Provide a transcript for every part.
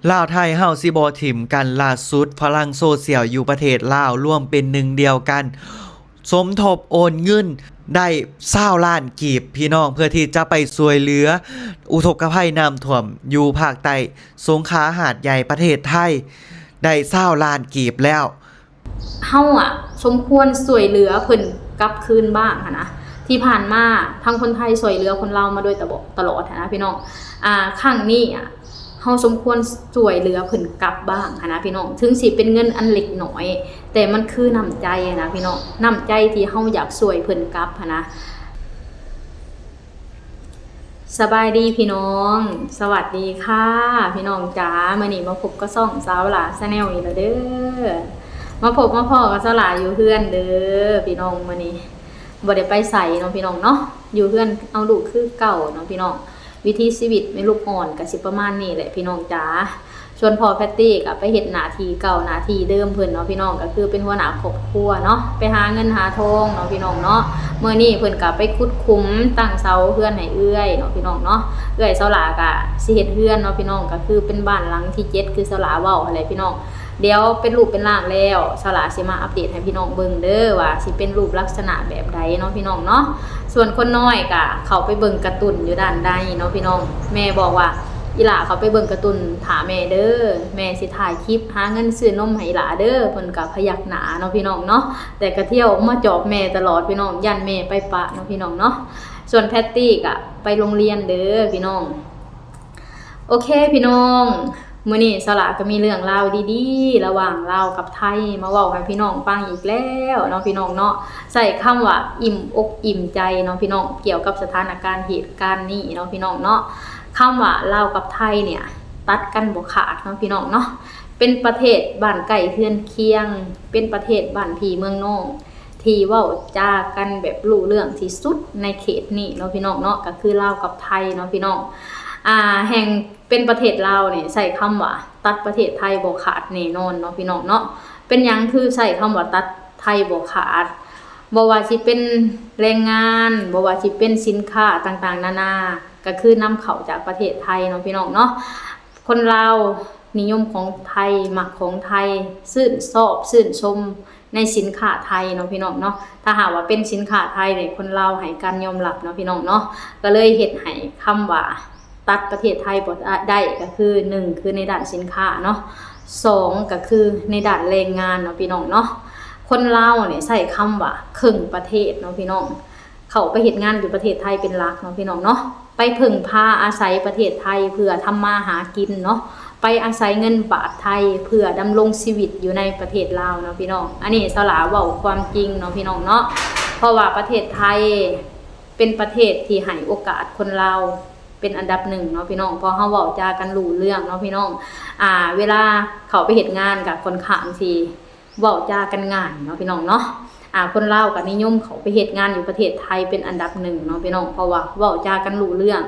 ລາວໄທເຮົາຊິບໍ່ຖິ້ມກັນ. ລ່າສຸດພະລັງໂຊຊຽວຢູ່ປະເທດລາວລວມເປັນໜຶ່ງດຽວກັນ ສົມທົບໂອນເງິນໄດ້ຊາວລ້ານກີບ ພີ່ນ້ອງ, ເພື່ອທີ່ຈະໄປຊ່ວຍເຫຼືອອຸທົກກະໄພນ້ຳຖ້ວມຢູ່ພາກໃຕ້ສົງຂາຫາດໃຫຍ່ປະເທດໄທ ໄດ້ຊາວລ້ານກີບແລ້ວ. ເຮົາອະສົມຄວນຊ່ວຍເຫຼືອເພິ່ນກັບຄືນບ້າງຫັ້ນນະ. ທີ່ຜ່ານມາທາງຄົນໄທຊ່ວຍເຫຼືອຄົນລາວມາໂດຍຕະບອດ ຕະຫຼອດຫັ້ນນະພີ່ນ້ອງ. ອ່າ ຄັ້ງນີ້ອະ ເຮົາສົມຄວນຊ່ວຍເຫຼືອເພິ່ນກັບບ້າງຫັ້ນນະພີ່ນ້ອງ. ເຖິງຊິເປັນເງິນອັນເລັກນ້ອຍ ແຕ່ມັນຄືນ້ຳໃຈຫັ້ນນະພີ່ນ້ອງ, ນ້ຳໃຈທີ່ເຮົາຢາກຊ່ວຍເພິ່ນກັບຫັ້ນນະ. ສະບາຍດີພີ່ນ້ອງ, ສະຫວັດດີຄ່ະພີ່ນ້ອງຈ໋າ. ມື້ນີ້ມາພົບກັບຊ່ອງສາວຫຼ້າ Channel ອີກແລ້ວເດີ້. ມາພົບມາພໍ້ກັບສາວຫຼ້າຢູ່ເຮືອນເດີ້ພີ່ນ້ອງ. ມື້ນີ້ບໍ່ໄດ້ໄປໃສເນາະພີ່ນ້ອງເນາະ, ຢູ່ເຮືອນເອົາລູກຄືເກົ່າເນາະພີ່ນ້ອງ. ວິຖີຊີວິດແມ່ລູກອ່ອນກໍຊິປະມານນີ້ແຫຼະພີ່ນ້ອງຈ໋າ. ສ່ວນພໍ່ແພັດຕີ້ກໍໄປເຮັດໜ້າທີ່ເກົ່າໜ້າທີ່ເດີມເພິ່ນເນາະພີ່ນ້ອງ, ກໍຄືເປັນຫົວໜ້າຄອບຄົວເນາະ, ໄປຫາເງິນຫາທອງເນາະພີ່ນ້ອງເນາະ. ມື້ນີ້ເພິ່ນກໍໄປຂຸດຂຸມຕັ້ງເສົາເຮືອນໃຫ້ເອື້ອຍເນາະພີ່ນ້ອງເນາະ. ເອື້ອຍສາວຫຼ້າກໍຊິເຮັດເຮືອນເນາະພີ່ນ້ອງ, ກໍຄືເປັນບ້ານຫຼັງທີເຈັດ ຄືສາວຫຼ້າເວົ້າຫັ້ນແຫຼະພີ່ນ້ອງ. ດຽວເປັນຮູບເປັນຮ່າງແລ້ວ ສາວຫຼ້າຊິມາອັບເດດໃຫ້ພີ່ນ້ອງເບິ່ງເດີ້ ວ່າຊິເປັນຮູບລັກສະນະແບບໃດເນາະພີ່ນ້ອງເນາະ. ສ່ວນຄົນນ້ອຍກະເຂົ້າໄປເບິ່ງກາຕູນຢູ່ດ້ານໃນເນາະພີ່ນ້ອງ. ແມ່ບອກວ່າ ອີຫຼ້າເຂົ້າໄປເບິ່ງກາຕູນຖ້າແມ່ເດີ້, ແມ່ຊິຖ່າຍຄລິບຫາເງິນຊື້ນົມໃຫ້ອີຫຼ້າເດີ້. ເພິ່ນກະພະຍັກໜ້າເນາະພີ່ນ້ອງເນາະ, ແຕ່ກະທ່ຽວມາຈອບແມ່ຕະຫຼອດພີ່ນ້ອງ, ຢ້ານແມ່ໄປປະເນາະພີ່ນ້ອງເນາະ. ສ່ວນແພັດຕີ້ກະໄປໂຮງຮຽນເດີ້ພີ່ນ້ອງ. ໂອເຄພີ່ນ້ອງ, ມື້ນີ້ສາວຫຼ້າກໍມີເລື່ອງລາວດີໆ ລະຫວ່າງລາວກັບໄທ ມາເວົ້າໃຫ້ພີ່ນ້ອງຟັງອີກແລ້ວເນາະພີ່ນ້ອງເນາະ. ໃຊ້ຄຳວ່າອີ່ມອົກອີ່ມໃຈເນາະພີ່ນ້ອງ, ກ່ຽວກັບສະຖານະການເຫດການນີ້ເນາະພີ່ນ້ອງເນາະ. ຄຳວ່າລາວກັບໄທເນີ້ຍ ຕັດກັນບໍ່ຂາດເນາະພີ່ນ້ອງເນາະ, ເປັນປະເທດບ້ານໃກ້ເຮືອນຄຽງ, ເປັນປະເທດບ້ານພີ່ເມືອງນ້ອງ ທີ່ເວົ້າຈາກັນແບບຮູ້ເລື່ອງທີ່ສຸດໃນເຂດນີ້ເນາະພີ່ນ້ອງເນາະ, ກໍຄືລາວກັບໄທເນາະພີ່ນ້ອງ. ອ່າ ແຫ່ງເປັນປະເທດລາວນີ້ ໃຊ້ຄຳວ່າຕັດປະເທດໄທບໍ່ຂາດແນ່ນອນເນາະພີ່ນ້ອງເນາະ. ເປັນຫຍັງຄືໃຊ້ຄຳວ່າຕັດໄທບໍ່ຂາດ? ບໍ່ວ່າຊິເປັນແຮງງານ, ບໍ່ວ່າຊິເປັນສິນຄ້າຕ່າງໆນານາ ກໍຄືນຳເຂົ້າຈາກປະເທດໄທເນາະພີ່ນ້ອງເນາະ. ຄົນລາວນິຍົມຂອງໄທ, ມັກຂອງໄທ, ຊື່ນຊອບຊື່ນຊົມ ໃນສິນຄ້າໄທເນາະພີ່ນ້ອງເນາະ. ຖ້າຫາກວ່າເປັນສິນຄ້າໄທນີ້ ຄົນລາວໃຫ້ການຍອມຮັບເນາະພີ່ນ້ອງເນາະ, ກໍເລີຍເຮັດໃຫ້ຄຳວ່າຕັດປະເທດໄທບໍ່ໄດ້ ກໍຄື ໜຶ່ງ ຄືໃນດ້ານສິນຄ້າເນາະ, ສອງ ກໍຄືໃນດ້ານແຮງງານເນາະພີ່ນ້ອງເນາະ. ຄົນລາວນີ້ໃຊ້ຄຳວ່າເຄິ່ງປະເທດເນາະພີ່ນ້ອງ, ເຂົ້າໄປເຮັດງານຢູ່ປະເທດໄທເປັນຫຼັກເນາະພີ່ນ້ອງເນາະ, ໄປເພິ່ງພາອາໄສປະເທດໄທເພື່ອທຳມາຫາກິນເນາະ, ໄປອາໄສເງິນບາດໄທເພື່ອດຳລົງຊີວິດຢູ່ໃນປະເທດລາວເນາະພີ່ນ້ອງ. ອັນນີ້ສາວຫຼ້າເວົ້າຄວາມຈິງເນາະພີ່ນ້ອງເນາະ, ເພາະວ່າປະເທດໄທເປັນປະເທດທີ່ໃຫ້ໂອກາດຄົນລາວເປັນອັນດັບໜຶ່ງເນາະພີ່ນ້ອງ, ເພາະເຮົາເວົ້າຈາກັນຮູ້ເລື່ອງເນາະພີ່ນ້ອງ. ອ່າ ເວລາເຂົ້າໄປເຮັດງານກໍຄ່ອນຂ້າງຊິ ເວົ້າຈາກັນງ່າຍເນາະພີ່ນ້ອງເນາະ. ອ່າ ຄົນລາວກໍນິຍົມເຂົ້າໄປເຮັດງານຢູ່ປະເທດໄທເປັນອັນດັບໜຶ່ງເນາະພີ່ນ້ອງ, ເພາະວ່າເວົ້າຈາກັນຮູ້ເລື່ອງ.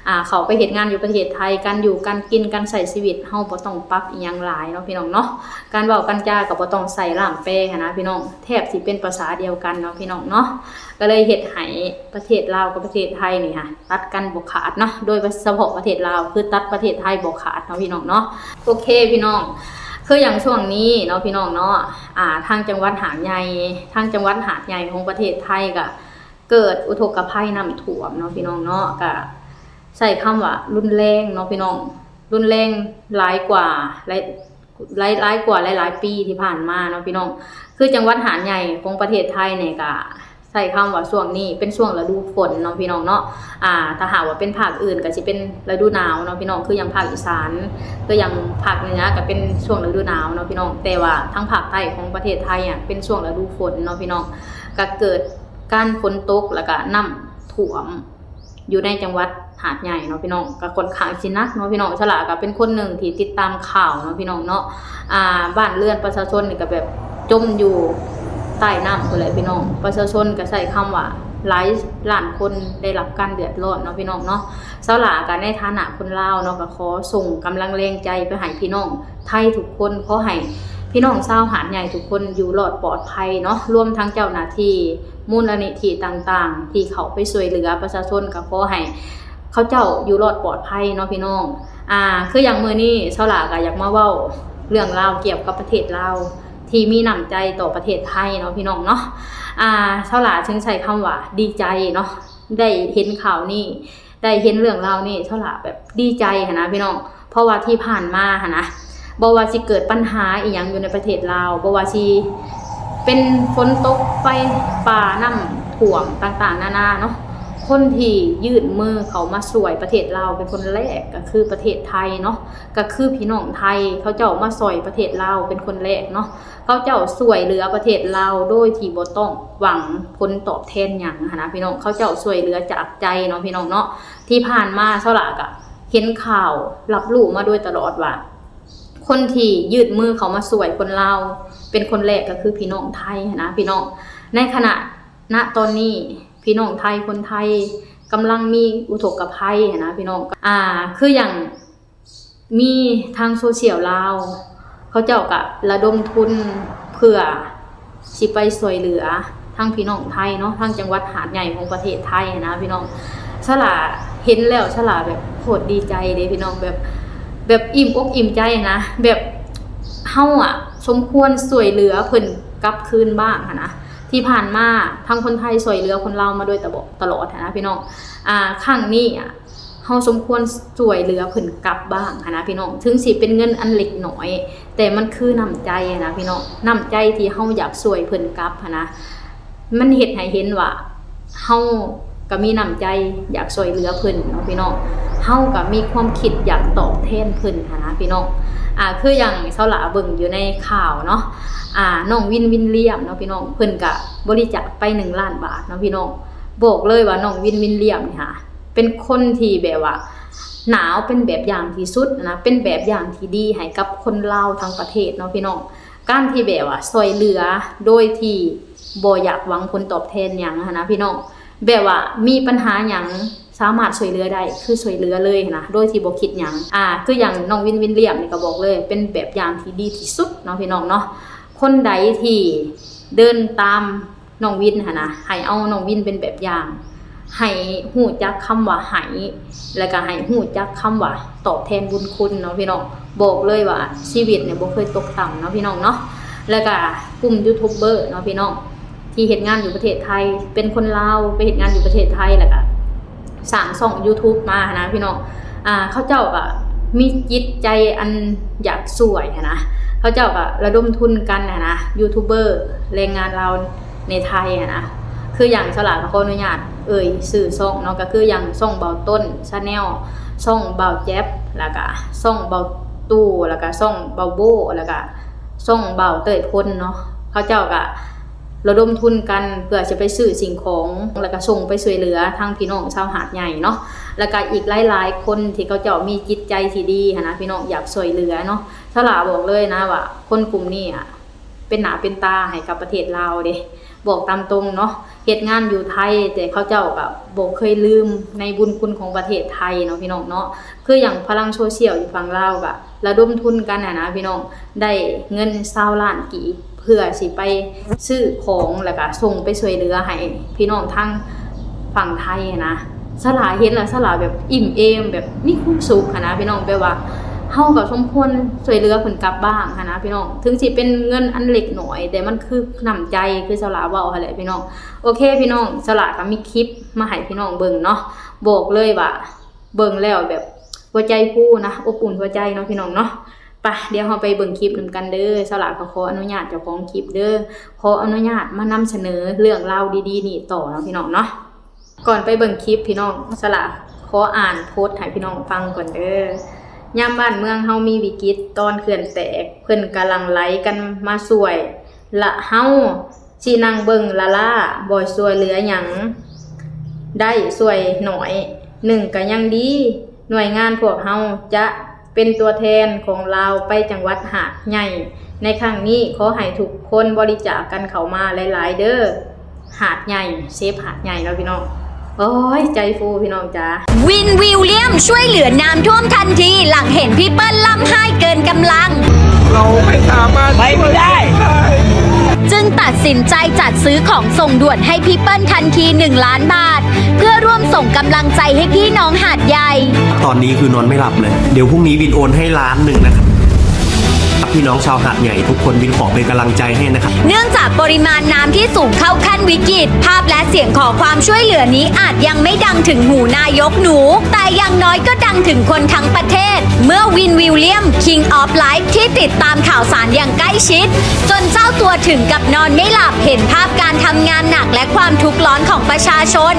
ອ່າ ເຂົ້າໄປເຮັດງານຢູ່ປະເທດໄທ ການຢູ່ການກິນ ການໃຊ້ຊີວິດ ເຮົາບໍ່ຕ້ອງປັບອີ່ຫຍັງຫຼາຍເນາະພີ່ນ້ອງເນາະ, ການເວົ້າການຈາກໍບໍ່ຕ້ອງໃຊ້ລ່າມແປຫັ້ນນະພີ່ນ້ອງ, ແທບຊິເປັນພາສາດຽວກັນເນາະພີ່ນ້ອງເນາະ. ກໍເລີຍເຮັດໃຫ້ປະເທດລາວກັບປະເທດໄທນີ້ຫະ ຕັດກັນບໍ່ຂາດເນາະ, ໂດຍສະເພາະປະເທດລາວ ຄືຕັດປະເທດໄທບໍ່ຂາດເນາະພີ່ນ້ອງເນາະ. ໂອເຄພີ່ນ້ອງ, ຄືຢ່າງຊ່ວງນີ້ເນາະພີ່ນ້ອງເນາະ, ອ່າ ທາງຈັງຫວັດຫາດໃຫຍ່ ທາງຈັງຫວັດຫາດໃຫຍ່ຂອງປະເທດໄທກະເກີດອຸທົກກະໄພນ້ຳຖ້ວມເນາະພີ່ນ້ອງເນາະ, ກະໃຊ້ຄຳວ່າຮຸນແຮງເນາະພີ່ນ້ອງ, ຮຸນແຮງຫຼາຍກວ່າ ຫຼາຍ ຫຼາຍ ຫຼາຍກວ່າຫຼາຍໆປີທີ່ຜ່ານມາເນາະພີ່ນ້ອງ. ຄືຈັງຫວັດຫາດໃຫຍ່ຂອງປະເທດໄທນີ້ກະ ໃຊ້ຄຳວ່າຊ່ວງນີ້ເປັນຊ່ວງລະດູຝົນເນາະພີ່ນ້ອງເນາະ. ອ່າ ຖ້າຫາກວ່າເປັນພາກອື່ນກໍຊິເປັນລະດູໜາວເນາະພີ່ນ້ອງ, ຄືຢ່າງພາກອີສານ ຄືຢ່າງພາກເໜືອກໍເປັນຊ່ວງລະດູໜາວເນາະພີ່ນ້ອງ, ແຕ່ວ່າທາງພາກໃຕ້ຂອງປະເທດໄທອະເປັນຊ່ວງລະດູຝົນເນາະພີ່ນ້ອງ, ກໍເກີດການຝົນຕົກ ແລ້ວກໍນ້ຳຖ້ວມ ຢູ່ໃນຈັງຫວັດຫາດໃຫຍ່ເນາະພີ່ນ້ອງ, ກໍຄ່ອນຂ້າງຊິໜັກເນາະພີ່ນ້ອງ. ສາວຫຼ້າກໍເປັນຄົນໜຶ່ງທີ່ຕິດຕາມຂ່າວເນາະພີ່ນ້ອງເນາະ, ອ່າ ບ້ານເຮືອນປະຊາຊົນນີ້ກໍແບບຈົມຢູ່ໃຕ້ນ້ຳພຸ້ນແຫຼະພີ່ນ້ອງ. ປະຊາຊົນກໍໃຊ້ຄຳວ່າຫຼາຍລ້ານຄົນໄດ້ຮັບການເດືອດຮ້ອນເນາະພີ່ນ້ອງເນາະ. ສາວຫຼ້າກໍໃນຖານະຄົນລາວເນາະ ກໍຂໍສົ່ງກຳລັງແຮງໃຈໄປໃຫ້ພີ່ນ້ອງໄທທຸກຄົນ, ຂໍໃຫ້ພີ່ນ້ອງຊາວຫາດໃຫຍ່ທຸກຄົນຢູ່ລອດປອດໄພເນາະ, ລວມທັງເຈົ້າໜ້າທີ່ ມູນນິທິຕ່າງໆ ທີ່ເຂົ້າໄປຊ່ວຍເຫຼືອປະຊາຊົນ ກໍຂໍໃຫ້ ເຂົາເຈົ້າຢູ່ລອດປອດໄພເນາະພີ່ນ້ອງ. ອ່າ ຄືຢ່າງມື້ນີ້ສາວຫຼ້າກໍຢາກມາເວົ້າເລື່ອງລາວກ່ຽວກັບປະເທດລາວ ທີ່ມີນ້ຳໃຈຕໍ່ປະເທດໄທເນາະພີ່ນ້ອງເນາະ. ອ່າ ສາວຫຼ້າຈຶ່ງໃຊ້ຄຳວ່າດີໃຈເນາະ ໄດ້ເຫັນຂ່າວນີ້ ໄດ້ເຫັນເລື່ອງລາວນີ້ ສາວຫຼ້າແບບດີໃຈຫັ້ນນະພີ່ນ້ອງ. ເພາະວ່າທີ່ຜ່ານມາຫັ້ນນະ ບໍ່ວ່າຊິເກີດບັນຫາອີ່ຫຍັງຢູ່ໃນປະເທດລາວ, ບໍ່ວ່າຊິເປັນຝົນຕົກ, ໄຟປ່າ, ນ້ຳຖ້ວມຕ່າງໆນານາເນາະ, ຄົນທີ່ຍື່ນມືເຂົ້າມາຊ່ວຍປະເທດລາວເປັນຄົນແລກກໍຄືປະເທດໄທເນາະ, ກໍຄືພີ່ນ້ອງໄທ ເຂົາເຈົ້າມາຊ່ອຍປະເທດລາວເປັນຄົນແລກເນາະ. ເຂົາເຈົ້າຊ່ວຍເຫຼືອປະເທດລາວໂດຍທີ່ບໍ່ຕ້ອງຫວັງຜົນຕອບແທນຫຍັງຫັ້ນນະພີ່ນ້ອງ, ເຂົາເຈົ້າຊ່ວຍເຫຼືອຈາກໃຈເນາະພີ່ນ້ອງເນາະ. ທີ່ຜ່ານມາສາວຫຼ້າກໍເຫັນຂ່າວ ຮັບຮູ້ມາໂດຍຕະຫຼອດວ່າ ຄົນທີ່ຍື່ນມືເຂົ້າມາຊ່ວຍຄົນລາວເປັນຄົນແລກກໍຄືພີ່ນ້ອງໄທຫັ້ນນະພີ່ນ້ອງ. ໃນຂະນະ ນະຕອນນີ້ ພີ່ນ້ອງໄທ ຄົນໄທກຳລັງມີອຸທົກກະໄພຫັ້ນນະພີ່ນ້ອງ. ອ່າ ຄືຢ່າງ ມີທາງໂຊຊຽວລາວ ເຂົາເຈົ້າກະລະດົມທຶນເພື່ອຊິໄປຊ່ວຍເຫຼືອທາງພີ່ນ້ອງໄທເນາະ, ທາງຈັງຫວັດຫາດໃຫຍ່ຂອງປະເທດໄທຫັ້ນນະພີ່ນ້ອງ. ສາວຫຼ້າເຫັນແລ້ວ ສາວຫຼ້າແບບໂຄດດີໃຈເດ້ພີ່ນ້ອງ, ແບບ ແບບອີ່ມອົກອີ່ມໃຈຫັ້ນນະ, ແບບເຮົາອະສົມຄວນຊ່ວຍເຫຼືອເພິ່ນກັບຄືນບ້າງຫັ້ນນະ. ທີ່ຜ່ານມາທາງຄົນໄທຊ່ວຍເຫຼືອຄົນລາວມາໂດຍຕະບ- ຕະຫຼອດຫັ້ນນະພີ່ນ້ອງ. ອ່າ ຄັ້ງນີ້ອະ ເຮົາສົມຄວນຊ່ວຍເຫຼືອເພິ່ນກັບບ້າງຫັ້ນນະພີ່ນ້ອງ, ເຖິງຊິເປັນເງິນອັນເລັກນ້ອຍ ແຕ່ມັນຄືນ້ຳໃຈຫັ້ນນະພີ່ນ້ອງ, ນ້ຳໃຈທີ່ເຮົາຢາກຊ່ວຍເພິ່ນກັບຫັ້ນນະ. ມັນເຮັດໃຫ້ເຫັນວ່າເຮົາກໍມີນ້ຳໃຈຢາກຊ່ວຍເຫຼືອເພິ່ນເນາະພີ່ນ້ອງ, ເຮົາກໍມີຄວາມຄິດຢາກຕອບແທນເພິ່ນຫັ້ນນະພີ່ນ້ອງ. ອ່າ ຄືຢ່າງສາວຫຼ້າເບິ່ງຢູ່ໃນຂ່າວເນາະ, ອ່າ ນ້ອງວິນ ວິນລຽມເນາະພີ່ນ້ອງ, ເພິ່ນກໍບໍລິຈາກໄປໜຶ່ງລ້ານບາດເນາະພີ່ນ້ອງ. ບອກເລີຍວ່ານ້ອງວິນ ວິນລຽມນີ້ຫາ ເປັນຄົນທີ່ແບບວ່າໜາເອົາເປັນແບບຢ່າງທີ່ສຸດນະ, ເປັນແບບຢ່າງທີ່ດີໃຫ້ກັບຄົນລາວທັງປະເທດເນາະພີ່ນ້ອງ. ການທີ່ແບບວ່າຊ່ວຍເຫຼືອໂດຍທີ່ບໍ່ຢາກຫວັງຜົນຕອບແທນຫຍັງຫັ້ນນະພີ່ນ້ອງ, ແບບວ່າມີບັນຫາຫຍັງສາມາດຊ່ວຍເຫຼືອໄດ້ ຄືຊ່ວຍເຫຼືອເລີຍຫັ້ນນະ ໂດຍທີ່ບໍ່ຄິດຫຍັງ. ອ່າ ຄືຢ່າງນ້ອງວິນ ວິນລຽມນີ້ກໍບອກເລີຍ ເປັນແບບຢ່າງທີ່ດີທີ່ສຸດເນາະພີ່ນ້ອງເນາະ. ຄົນໃດທີ່ເດີນຕາມ ນ້ອງວິນຫັ້ນນະ ໃຫ້ເອົານ້ອງວິນເປັນແບບຢ່າງ, ໃຫ້ຮູ້ຈັກຄຳວ່າໃຫ້ ແລ້ວກໍໃຫ້ຮູ້ຈັກຄຳວ່າຕອບແທນບຸນຄຸນເນາະພີ່ນ້ອງ. ບອກເລີຍວ່າຊີວິດນີ້ບໍ່ເຄີຍຕົກຕ່ຳເນາະພີ່ນ້ອງເນາະ. ແລ້ວກໍກຸ່ມຢູທູບເບີເນາະພີ່ນ້ອງ ທີ່ເຮັດງານຢູ່ປະເທດໄທ, ເປັນຄົນລາວໄປເຮັດງານຢູ່ປະເທດໄທ ແລ້ວກໍ ສ້າງຊ່ອງຢູທູບມາຫັ້ນນະພີ່ນ້ອງ. ອ່າ ເຂົາເຈົ້າກໍມີຈິດໃຈອັນຢາກຊ່ວຍຫັ້ນນະ, ເຂົາເຈົ້າກໍລະດົມທຶນກັນຫັ້ນນະ, ຢູທູບເບີແຮງງານລາວໃນໄທຫັ້ນນະ. ຄືຢ່າງສາວຫຼ້າກໍຂໍອະນຸຍາດເອີ່ຍຊື່ຊ່ອງເນາະ, ກໍຄືຢ່າງຊ່ອງບ່າວຕົ້ນ Channel, ຊ່ອງບ່າວແຈັບ, ແລ້ວກໍຊ່ອງບ່າວຕູ້, ແລ້ວກໍຊ່ອງບ່າວໂບ້, ແລ້ວກໍຊ່ອງບ່າວເຕີຍພົນເນາະ. ເຂົາເຈົ້າກໍ ລະດົມທຶນກັນເພື່ອຊິໄປຊື້ສິ່ງຂອງ ແລ້ວກະສົ່ງໄປຊ່ວຍເຫຼືອທາງພີ່ນ້ອງຊາວຫາດໃຫຍ່ເນາະ. ແລ້ວກະອີກຫຼາຍໆຄົນທີ່ເຂົາເຈົ້າມີຈິດໃຈທີ່ດີຫັ້ນນະ ພີ່ນ້ອງ ຢາກຊ່ວຍເຫຼືອເນາະ. ສາວຫຼ້າບອກເລີຍນະວ່າຄົນກຸ່ມນີ້ອະ ເປັນໜ້າເປັນຕາໃຫ້ກັບປະເທດລາວເດ້ ບອກຕາມຕົງເນາະ. ເຮັດງານຢູ່ໄທ ແຕ່ເຂົາເຈົ້າກະບໍ່ເຄີຍລືມໃນບຸນຄຸນຂອງປະເທດໄທເນາະ ພີ່ນ້ອງເນາະ. ຄືຢ່າງພະລັງໂຊຊຽວຢູ່ຝັ່ງລາວກະລະດົມທຶນກັນຫັ້ນນະ ພີ່ນ້ອງ ໄດ້ເງິນຊາວລ້ານກີບ ເພື່ອຊິໄປຊື້ຂອງ ແລ້ວກະສົ່ງໄປຊ່ວຍເຫຼືອໃຫ້ພີ່ນ້ອງທາງຝັ່ງໄທຫັ້ນນະ. ສາວຫຼ້າເຫັນແລ້ວ ສາວຫຼ້າແບບອີ່ມເອມ ແບບມີຄວາມສຸກຫັ້ນນະ ພີ່ນ້ອງ. ແບບວ່າເຮົາກໍສົມຄວນຊ່ວຍເຫຼືອເພິ່ນກັບບ້າງຫັ້ນນະ ພີ່ນ້ອງ. ເຖິງຊິເປັນເງິນອັນເລັກນ້ອຍ ແຕ່ມັນຄືນ້ຳໃຈ ຄືສາວຫຼ້າເວົ້າຫັ້ນແຫຼະ ພີ່ນ້ອງ. ໂອເຄ ພີ່ນ້ອງ ສາວຫຼ້າກໍມີຄລິບມາໃຫ້ພີ່ນ້ອງເບິ່ງເນາະ. ບອກເລີຍວ່າ ເບິ່ງແລ້ວແບບຫົວໃຈຟູນະ ອົບອຸ່ນຫົວໃຈເນາະ ພີ່ນ້ອງເນາະ. ປະ ດຽວເຮົາໄປເບິ່ງຄລິບນຳກັນເດີ. ສາວຫຼ້າກໍຂໍອະນຸຍາດເຈົ້າຂອງຄລິບເດີ ຂໍອະນຸຍາດມານຳສະເໜີເລື່ອງລາວດີໆນີ້ຕໍ່ເນາະ ພີ່ນ້ອງເນາະ. ກ່ອນໄປເບິ່ງຄລິບ ພີ່ນ້ອງ ສາວຫຼ້າຂໍອ່ານໂພສໃຫ້ພີ່ນ້ອງຟັງກ່ອນເດີ. ຍາມບ້ານເມືອງເຮົາມີວິກິດ ຕອນເຂື່ອນແຕກ ເພິ່ນກະຫຼັ່ງໄຫຼກັນມາຊ່ວຍ ລະເຮົາ ຊິນັ່ງເບິ່ງລ້າໆ ບໍ່ຊ່ວຍເຫຼືອຫຍັງ ໄດ້ຊ່ວຍໜ້ອຍໜຶ່ງກະຍັງດີ. ໜ່ວຍງານພວກເຮົາຈະເປັນຕົວແທນຂອງລາວໄປຈັງຫວັດຫາດໃຫຍ່ໃນຄັ້ງນີ້. ຂໍໃຫ້ທຸກຄົນບໍລິຈາກກັນເຂົ້າມາຫຼາຍໆເດີ. ຫາດໃຫຍ່ ເຊຟຫາດໃຫຍ່ເນາະ ພີ່ນ້ອງ. ໂອ້ຍ ໃຈຟູ ພີ່ນ້ອງຈ໋າ. ວິນ ວິລລຽມ ຊ່ວຍເຫຼືອນ້ຳຖ້ວມທັນທີ ຫຼັງເຫັນພີ່ເປີ້ນລ່ຳໄຫ້ເກີນກຳລັງ. เราไม่สามารถ ไปไม่ได้ ช่วยได้ จึงตัดสินใจจัดซื้อของส่งด่วนให้พี่เปิ้ลทันทีหนึ่งล้านบาท เพื่อร่วมส่งกำลังใจให้พี่น้องหาดใหญ่ ตอนนี้คือนอนไม่หลับเลย เดี๋ยวพรุ่งนี้วินโอนให้ล้านหนึ่งนะครับ พี่น้องชาวหาดใหญ่ทุกคน วินขอเป็นกำลังใจให้นะครับ เนื่องจากปริมาณน้ำที่สูงเข้าขั้นวิกฤต ภาพและเสียงขอความช่วยเหลือนี้อาจยังไม่ดังถึงหูนายกหนู แต่อย่างน้อยก็ดังถึงคนทั้งประเทศ เมื่อวินวิลเลียม King of Life ที่ติดตามข่าวสารอย่างใกล้ชิด จนเจ้าตัวถึงกับนอนไม่หลับ เห็นภาพการทำงานหนักและความทุกข์ร้อนของประชาชน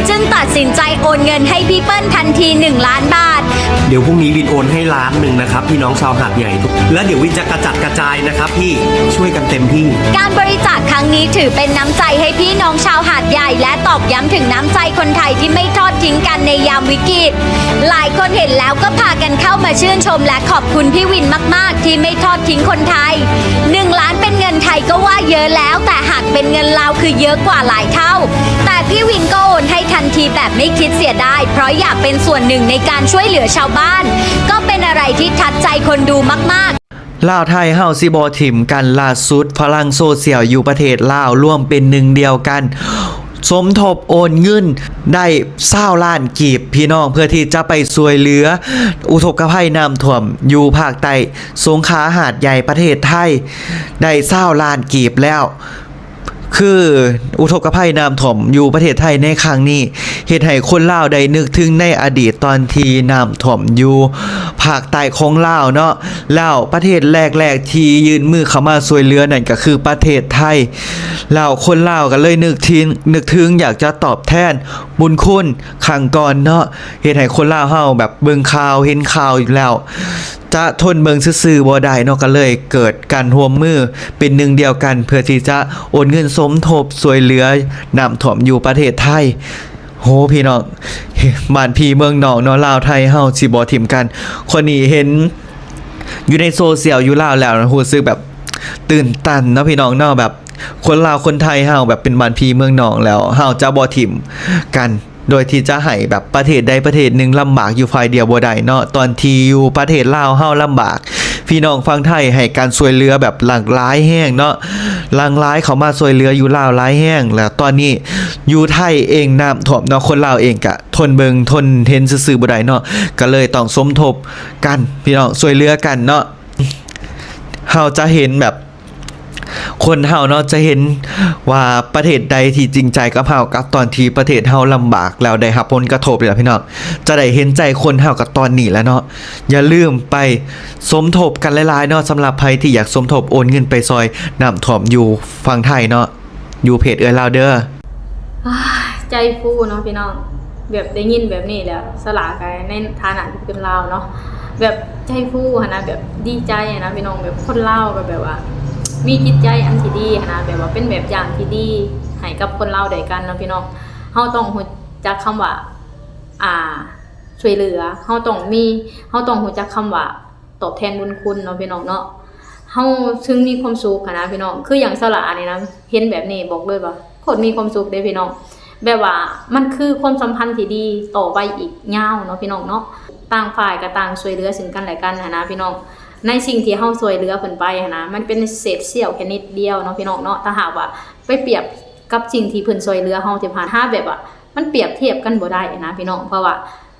จึงตัดสินใจโอนเงินให้พี่เปิ้ลทันทีหนึ่งล้านบาท เดี๋ยวพรุ่งนี้วินโอนให้ล้านหนึ่งนะครับ พี่น้องชาวหาดใหญ่ทุก แล้วเดี๋ยววินจะกระจัดกระจายนะครับพี่ ช่วยกันเต็มที่ การบริจาคครั้งนี้ถือเป็นน้ำใจให้พี่น้องชาวหาดใหญ่ และตอกย้ำถึงน้ำใจคนไทยที่ไม่ทอดทิ้งกันในยามวิกฤต หลายคนเห็นแล้วก็พากันเข้ามาชื่นชมและขอบคุณพี่วินมากๆ ที่ไม่ทอดทิ้งคนไทย หนึ่งล้านเป็นเงินไทยก็ว่าเยอะแล้ว แต่หากเป็นเงินลาวคือเยอะกว่าหลายเท่า แต่พี่วินก็โอนให้ทันทีแบบไม่คิดเสียดาย เพราะอยากเป็นส่วนหนึ่งในการช่วยเหลือชาวบ้าน ก็เป็นอะไรที่ทัดใจคนดูมากๆ ลาวไทยเฮาสิบ่ถิ่มกัน ล่าสุดพลังโซเชียลอยู่ประเทศลาวรวมเป็นหนึ่งเดียวกัน สมทบโอนเงินได้ซาวล้านกีบ พี่น้อง เพื่อที่จะไปช่วยเหลืออุทกภัยน้ำท่วมอยู่ภาคใต้สงขลาหาดใหญ่ประเทศไทย ได้ซาวล้านกีบแล้ว คืออุทกภัยน้ำท่วมอยู่ประเทศไทยในครั้งนี้ เฮ็ดให้คนลาวได้นึกถึงในอดีตตอนที่น้ำท่วมอยู่ภาคใต้ของลาวเนาะ แล้วประเทศแรกๆที่ยื่นมือเข้ามาช่วยเหลือนั่นก็คือประเทศไทย แล้วคนลาวก็เลยนึกถึง นึกถึงอยากจะตอบแทนบุญคุณครั้งก่อนเนาะ เฮ็ดให้คนลาวเฮาแบบเบิ่งข่าวเห็นข่าวแล้ว จะทนเบิ่งซื่อๆบ่ได้เนาะ ก็เลยเกิดการร่วมมือเป็นหนึ่งเดียวกัน เพื่อที่จะโอนเงินสมทบช่วยเหลือน้ำท่วมอยู่ประเทศไทย โห พี่น้อง บ้านพี่เมืองน้องเนาะ ลาวไทยเฮาสิบ่ถิ่มกัน คนนี้เห็นอยู่ในโซเชียลอยู่ลาวแล้วรู้สึกแบบตื่นตันเนาะพี่น้องเนาะ แบบคนลาวคนไทยเฮาแบบเป็นบ้านพี่เมืองน้องแล้ว เฮาจะบ่ถิ่มกัน โดยที่จะให้แบบประเทศใดประเทศหนึ่งลำบากอยู่ฝ่ายเดียวบ่ได้เนาะ ตอนที่อยู่ประเทศลาวเฮาลำบาก พี่น้องฝั่งไทยให้การช่วยเหลือแบบหลากหลายแฮงเนาะ หลั่งไหลเข้ามาช่วยเหลืออยู่ลาวหลายแฮง แล้วตอนนี้อยู่ไทยเองน้ำท่วมเนาะ คนลาวเองก็ทนเบิ่งทนเห็นซื่อๆบ่ได้เนาะ ก็เลยต้องสมทบกัน พี่น้อง ช่วยเหลือกันเนาะ เฮาจะเห็นแบบ คนเฮาเนาะ จะเห็นว่าประเทศใดที่จริงใจกับเฮา กับตอนที่ประเทศเฮาลำบากแล้วได้รับผลกระทบนี่ล่ะพี่น้อง จะได้เห็นใจคนเฮากับตอนนี้แหละเนาะ อย่าลืมไปสมทบกันหลายๆเนาะ สำหรับไผที่อยากสมทบโอนเงินไปซ่อยน้ำท่วมอยู่ฝั่งไทยเนาะ อยู่เพจเอื้อยลาวเด้อ อ้าย ใจฟูเนาะพี่น้อง แบบได้ยินแบบนี้แล้ว สลาก็ในฐานะที่เป็นลาวเนาะ แบบใจฟูหั้นนะ แบบดีใจหั้นนะพี่น้อง แบบคนลาวก็แบบว่า มีจิตใจอันที่ดีหั้นนะ แบบว่าเป็นแบบอย่างที่ดีให้กับคนลาวด้วยกันเนาะพี่น้อง เฮาต้องรู้จักคำว่า อ่า ช่วยเหลือ เฮาต้องมี เฮาต้องรู้จักคำว่า ตอบแทนบุญคุณเนาะพี่น้องเนาะ เฮาซึ่งมีความสุขหั้นนะพี่น้อง คืออย่างสลานี่นะ เห็นแบบนี้บอกเลยว่าโคตรมีความสุขเด้พี่น้อง แบบว่ามันคือความสัมพันธ์ที่ดีต่อไปอีกยาวเนาะพี่น้องเนาะ ต่างฝ่ายก็ต่างช่วยเหลือซึ่งกันและกันหั้นนะพี่น้อง ในสิ่งที่เฮาช่วยเหลือเพิ่นไปหั้นนะ มันเป็นเศษเสี้ยวแค่นิดเดียวเนาะพี่น้องเนาะ ถ้าหากว่าไปเปรียบกับสิ่งที่เพิ่นช่วยเหลือเฮาที่ผ่านมา แบบว่า มันเปรียบเทียบกันบ่ได้นะพี่น้อง เพราะว่า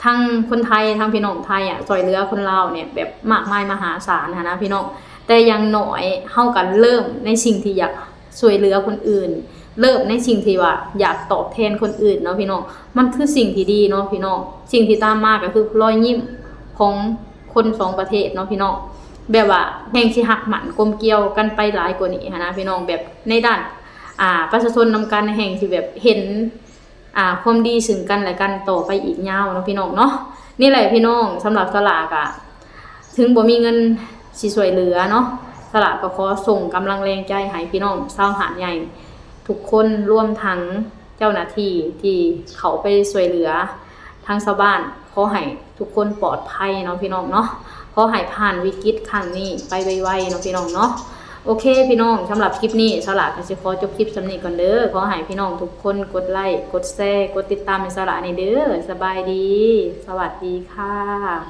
ทั้งคนไทย ทั้งพี่น้องไทยอะ ช่วยเหลือคนลาวเนี่ยแบบมากมายมหาศาลหั้นนะพี่น้อง แต่อย่างน้อยเฮาก็เริ่มในสิ่งที่อยากช่วยเหลือคนอื่น เริ่มในสิ่งที่ว่าอยากตอบแทนคนอื่นเนาะพี่น้อง มันคือสิ่งที่ดีเนาะพี่น้อง สิ่งที่ตามมาก็คือรอยยิ้มของคนสองประเทศเนาะพี่น้อง แบบว่าแฮ่งสิฮักหมั้นกลมเกลียวกันไปหลายกว่านี้หั้นนะพี่น้อง แบบในด้าน อ่า ประชาชนนำกันแฮ่งสิแบบเห็น อ่า ความดีซึ่งกันและกันต่อไปอีกยาวเนาะพี่น้องเนาะ นี่แหละพี่น้อง สำหรับสลากะ ถึงบ่มีเงินสิช่วยเหลือเนาะ สลากะขอส่งกำลังแรงใจให้พี่น้องชาวหาดใหญ่ทุกคน รวมทั้งเจ้าหน้าที่ที่เข้าไปช่วยเหลือทางชาวบ้าน ขอให้ทุกคนปลอดภัยเนาะพี่น้องเนาะ ขอให้ผ่านวิกฤตครั้งนี้ไปไวๆเนาะพี่น้องเนาะ โอเคพี่น้อง สำหรับคลิปนี้สลากะสิขอจบคลิปส่ำนี้ก่อนเด้อ ขอให้พี่น้องทุกคนกดไลก์ กดแชร์ กดติดตามให้สลาแหน่เด้อ สบายดี สวัสดีค่ะ